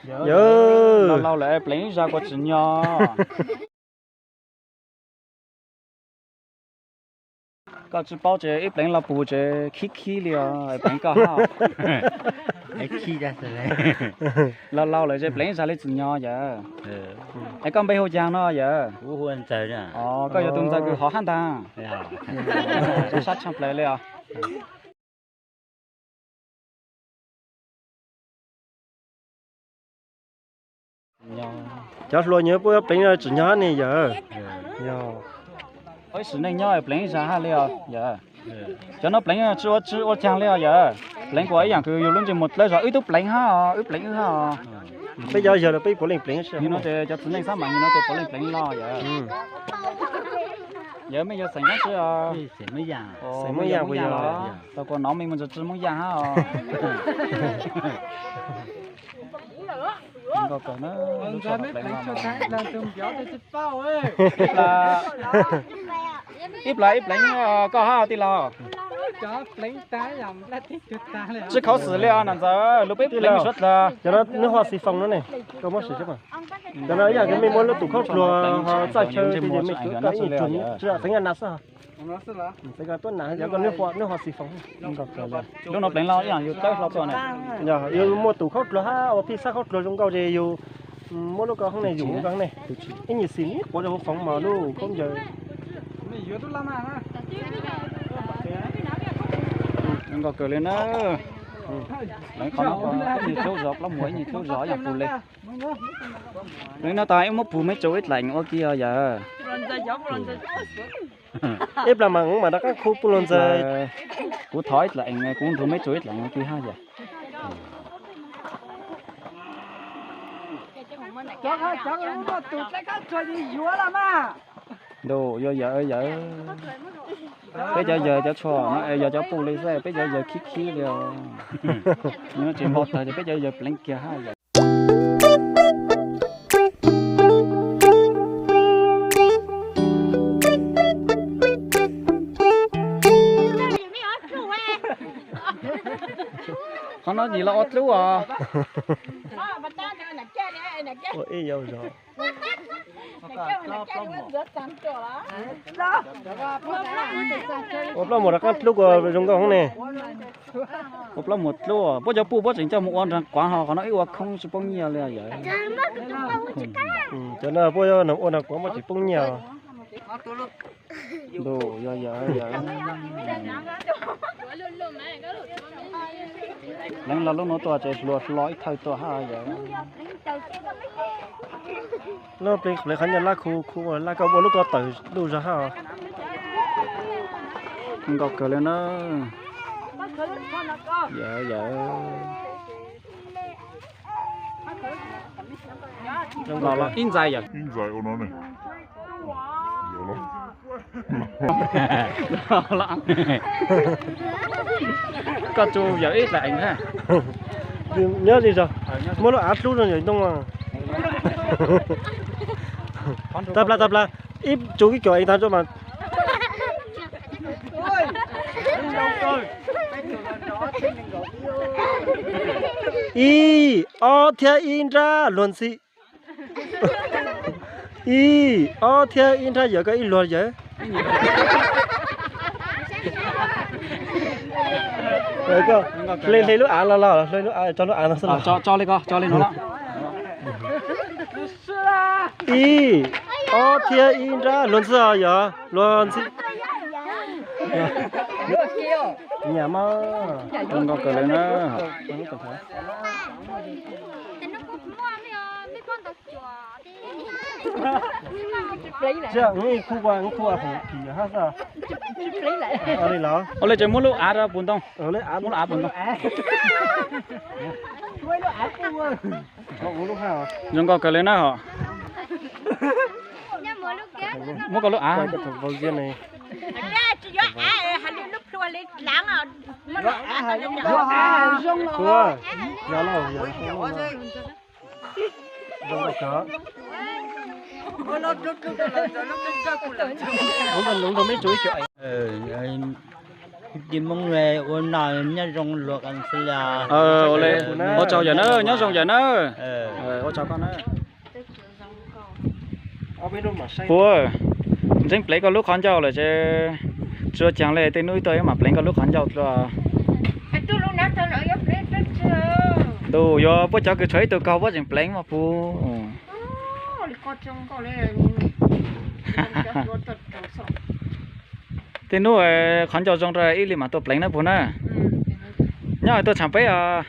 Yawg, laus laus lawm pleev ib zag kuj tsis nyo. Koj tsis paub ces ib pleev los puv ces khib khib li os, pleev koj hab. Laus laus lawm ces pleev ib zag li tsis nyo yawg. Es koj npe hu caag no yawg? Koj yog tus ntxawg kws hov hab ntag. Sab tshaaj plawg li os. Cov hluas nyob puab yuav pleev tsis nyo hab ne yawg. Ib sim neej nyob pleev ib zag hab li os yawg. Cov no pleev tsis ua tsi ua caag li os yawg. Pleev kuas ib yaam kws yug lub ntsej muag dlawb zog wb tub pleev hab os, wb pleev wb hab os. Peb cov yawg los peb puav leej pleev. Yog no ces cov txiv neej xab maam yug no ces puav leej pleev los yawg. Yawg mej yog xeem dlaab tsi os? Xeem Moob Yaj los? Tau kuas nov mej muaj ntsis tsi Moob Yaj hab os. Ib plag ib pleev koj hab tij laug. Tsi khuv xim li os nam ntxawg, lub peb pleev suav dlawg. Cov no nwb ho xi foos no ne, koj muab sim. Cov no ib yam kws mej muab lub tus khaub dluag ho txaj chaw mej tsuav koj ib nyuag tsuag tsi txeev na xwb. Txeev koj tuab na, cov koj nwb ho xi foos. Lub no pleev los ib yam yug dlawb hlo tuaj ne. Yog yug muaj tus khaub dluag hab ua phij xab khaub dluag zoo nkauj ces yug muab lub ko hoob ne, yug lub ko hoob ne. Ib nyuag xim nib quav rau hauv foov mas lub khaub ncaws. Zoo nkauj kawg li na. Pleev qhov no ib nyuag tsaub zog, plaub muag ib nyuag tsaub zog yog pug le. Pleev no tas ib muab pug mej tsuv ib dlaim ua ke os yawg. Ib plag mas mam rov qaab khu puj luag ntxawg. Kuv thov ib dlaim, kuv nrug mej tsuv ib dlaim ua ke hab yawg. Ntuj, yog yawg, yawg. Peb cov yawg cov tshuaj no es yog cov puj li xwb, peb cov yawg khib khib li os. Nws tsis npau taws ces peb cov yawg pleev kiag hab yawg. Qhov no yim los ua dlub os. Ua ib yam zog. Ua plaub muag rov qaab dlub kuas zoo nkauj hoob ne. Ua plaub muag dlub, puab cov puj puab tseem coj mus ua nraag quav ho qhov no ib ua khoob tsis poob nyiaj li yawg. Cov no puab ua nraag quav muab tsis poob nyiaj. Ntuj, yog yawg, yawg. Pleev los lub nuav tuaj ces hluas hlo ib thawj tuaj hab yawg. Lub pleev qhov nyuag lab khu khu lab koj ua lub ko tawm luj zog hab. Nkauj kawg li na. Yawg, yawg. Los los ib ntxais yawg. Koj tsu yawg ib dlaim eev hab. Nyob li zog, muab lub av dlub zoo yawg ntoo. Tag plag, tag plag, ib tsu ib co eev tag tso mas. Ib, ob thiab ib nrab luag ntxhi. Ib, ob thiab ib nrab yawg, koj ib luag yawg. Hle, hle lub av los los, hle lub av, tso lub av no xwb los. Tso li ko, tso li no. Ib, ob thiab ib nrab luag ntxhi os yawg, luag ntxhi. Nyam mas. Zoo nkauj kawg li na. Ua li ces muab lub av rau puag ntoo. Muab lub av puag ntoo. Zoo nkauj kawg li na ho. Muab koj lub av. Ua tsaug yawm na, nyob zoo yawm na. Ua tsaug koj na. Puab, ntxeeb pleev koj lub qhov ncauj lawm ces tsis ua caag le, tej hnub ib tug yuav mam pleev koj lub qhov ncauj dlua. Ntuj, yuav puab cov kws tshuav ib tug kaug puab tseem pleev mas puab. Tej hnub qhov ncauj zoo rau ib hlis mam tuaj pleev na puab na. Nyob hais tuaj tshaam peb os.